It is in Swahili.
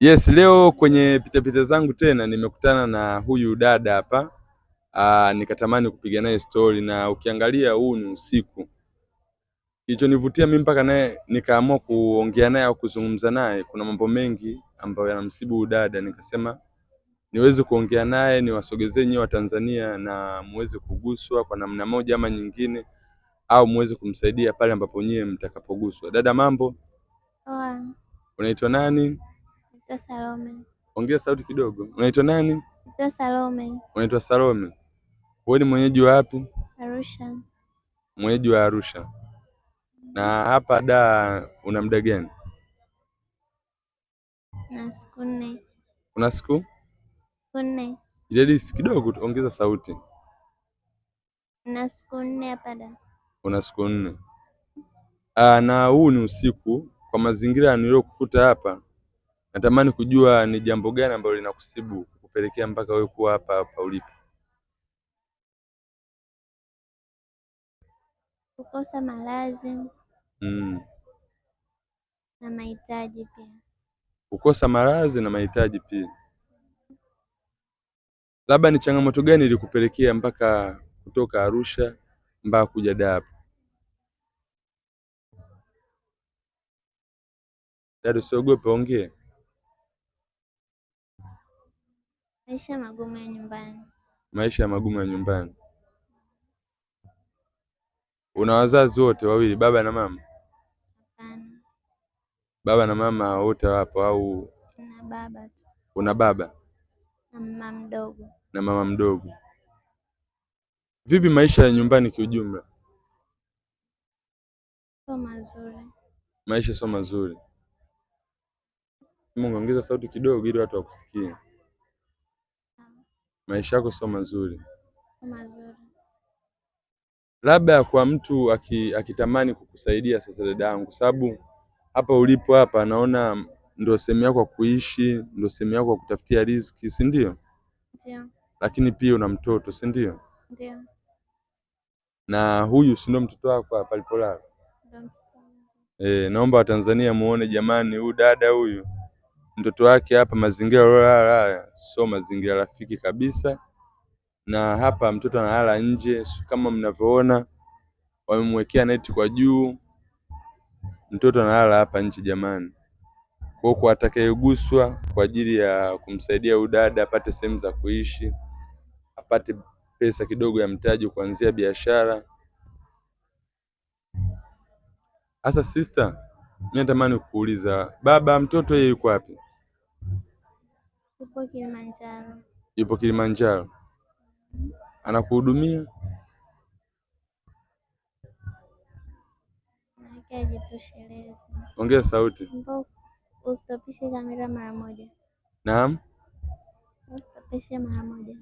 Yes, leo kwenye pitapita zangu tena nimekutana na huyu dada hapa. Nikatamani kupiga naye story na ukiangalia huu ni usiku. Kilichonivutia mimi mpaka naye nikaamua kuongea naye au kuzungumza naye, kuna mambo mengi ambayo yanamsibu huyu dada, nikasema niweze kuongea naye niwasogezee nyewe Watanzania na muweze kuguswa kwa namna moja ama nyingine, au muweze kumsaidia pale ambapo nyie mtakapoguswa. Dada, mambo? Poa. Unaitwa nani? Naitwa Salome. Ongea sauti kidogo. Unaitwa nani? Naitwa Salome. Unaitwa Salome. Wewe ni mwenyeji wa wapi? Arusha. Mwenyeji wa Arusha. Na hapa da una muda gani? Na siku 4. Una siku? Siku 4. Jadisi kidogo, ongeza sauti. Na siku 4 hapa da. Una siku 4. Na huu ni usiku, kwa mazingira niliyokukuta hapa natamani kujua ni jambo gani ambalo linakusibu kupelekea mpaka wewe kuwa hapa hapa ulipo. Kukosa malazi. Na mahitaji pia. Kukosa malazi na mahitaji pia. Labda ni changamoto gani ilikupelekea mpaka kutoka Arusha mpaka kuja Dar hapa? Dada, usiogope, ongea. Maisha magumu ya nyumbani. Maisha magumu ya nyumbani. Una wazazi wote wawili, baba na mama? Hapana. Baba na mama wote wapo au? Na baba tu. Una baba? Na mama mdogo. Na mama mdogo. Vipi maisha ya nyumbani kiujumla? Sio mazuri. Maisha sio mazuri. Mungu, ongeza sauti kidogo ili watu wakusikie. Maisha yako sio mazuri. Sio mazuri. Labda kwa mtu akitamani kukusaidia sasa, dada yangu, kwa sababu hapa ulipo hapa naona ndio sehemu yako ya kuishi, ndio sehemu yako ya kutafutia riziki, si ndio? Ndio. Lakini pia una mtoto, si ndio? Ndio. Na huyu si ndio mtoto wako hapa alipolala? Ndio mtoto wangu. Naomba Watanzania muone jamani, huyu dada huyu mtoto wake hapa, mazingira aliyolala haya sio mazingira rafiki kabisa. Na hapa mtoto analala nje kama mnavyoona, wamemwekea neti kwa juu, mtoto analala hapa nje jamani. Kwa hiyo kwa atakayeguswa kwa ajili ya kumsaidia huyu dada apate sehemu za kuishi, apate pesa kidogo ya mtaji kuanzia biashara. Sasa sister, mimi natamani kukuuliza, baba mtoto yeye yuko wapi? Yupo Kilimanjaro. Yupo Kilimanjaro. Anakuhudumia? Maana hajitoshelezi. Ongea sauti. Mbona usitopishe kamera mara moja? Naam? Usitopishe mara moja.